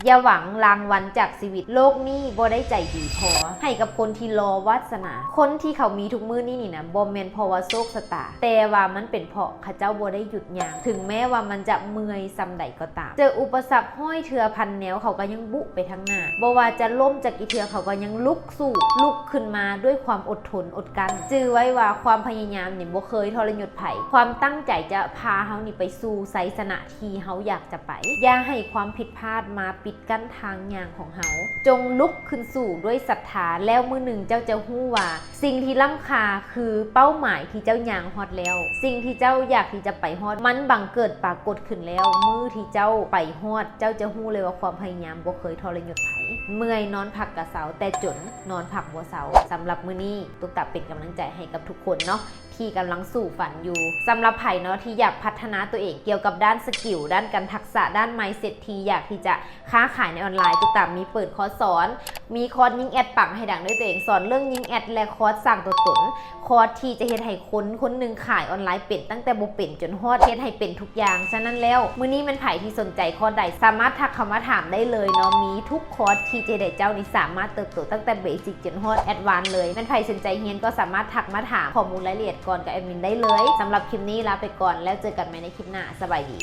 ຢ່າຫວັງລາງວັນຈາກຊີວິດ, ໂລກນີ້ບໍ່ໄດ້ໃຈດີພໍໃຫ້ກັບຄົນທີ່ລໍວາສະໜາ. ຄົນທີ່ເຂົາມີທຸກມື້ນີ້ນີ້ນະ ບໍ່ແມ່ນເພາະວ່າໂຊກຊະຕາ, ແຕ່ວ່າມັນເປັນເພາະເຂົາເຈົ້າບໍ່ໄດ້ຢຸດຍ່າງ, ເຖິງແມ້ວ່າມັນຈະເມື່ອຍສ່ຳໃດກໍຕາມ. ເຈີອຸປະສັກຮ້ອຍເທື່ອພັນແນວ ເຂົາກໍຍັງບຸໄປທາງໜ້າ, ບໍ່ວ່າຈະລົ້ມຈັກກີ່ເທື່ອ ເຂົາກໍຍັງລຸກ ສູ້ລຸກຂຶ້ນມາດ້ວຍຄວາມອົດທົນອົດກັ້ນ. ຈື່ໄວ້ວ່າຄວາມພະຍາຍາມນີ້ບໍ່ເຄີຍທໍລະຍົດໃຜ. ຄວາມຕັ້ງໃຈຈະພາເຮົານີ້ໄປສູ່ໄຊຊະນະທີ່ເຮົາຢາກຈະໄປ. ຢ່າໃຫ້ຄວາມຜິດພາດມາປິດກັ້ນທາງຍ່າງຂອງເຮົາ. ຈົ່ງລຸກຂຶ້ນສູ້ດ້ວຍສັດທາ, ແລ້ວມື້ໜຶ່ງເຈົ້າຈະຮູ້ວ່າ ສິ່ງທີ່ລ້ຳຄ່າຄືເປົ້າໝາຍທີ່ເຈົ້າຍ່າງຮອດແລ້ວ. ສິ່ງທີ່ເຈົ້າຢາກທີ່ຈະໄປຮອດ ມັນບັງເກີດປາກົດຂຶ້ນແລ້ວ. ມື້ທີ່ເຈົ້າໄປຮອດ ເຈົ້າຈະຮູ້ເລີຍວ່າຄວາມພະຍາຍາມບໍ່ເຄີຍທໍລະຍົດໃຜ. ເມື່ອຍນອນພັກກະເຊົາ, ແຕ່ຈົນນອນພັກບໍ່ເຊົາ. ສຳລັບມື້ນີ້ ຕຸກຕາເປັນກຳລັງໃຈໃຫ້ກັບທຸກຄົນເນາະ ທີ່ກຳລັງສູ້ຝັນຢູ່. ສຳລັບໃຜເນາະທີ່ຢາກພັດທະນາຕົວເອງກ່ຽວກັບດ້ານສະກິວ, ດ້ານການທັກສະ, ດ້ານ mindset ທີ່ຢາກທີ່ຈະຄ້າຂາຍໃນອອນລາຍ, ຕຸກຕາມີເປີດຄອດສອນ, ມີຄອດຍິງແອດປັງໃຫ້ດັງດ້ວຍຕົວເອງ, ສອນເລື່ອງຍິງແອດ ແລະ ຄອດສ້າງຕົວຕົນ, ຄອດທີ່ຈະເຮັດໃຫ້ຄົນຄົນໜຶ່ງຂາຍອອນລາຍເປັນຕັ້ງແຕ່ບໍ່ເປັນຈົນຮອດເຮັດໃຫ້ເປັນທຸກຢ່າງ. ສະນັ້ນແລ້ວ ມື້ນີ້ແມ່ນໃຜທີ່ສົນໃຈຄອດໃດ ສາມາດທັກເຂົ້າມາຖາມໄດ້ເລີຍເນາະ, ມີທຸກຄອດທີ່ຈະເຮັດໃຫ້ເຈົ້ານີ້ສາມາດເຕີບໂຕຕັ້ງແຕ່ basic ຈົນຮອດ advance ເລີຍ. ແມ່ນໃຜສົນໃຈຮຽນກໍສາມາດທັກມາຖາມຂໍ້ມູນລາຍລະອຽດກ່ອນກັບແອດມິນໄດ້ເລີຍ. ສຳລັບຄລິບນີ້ລາໄປກ່ອນ, ແລ້ວເຈີກັນໃໝ່ໃນຄລິບໜ້າ. ສະບາຍດີ.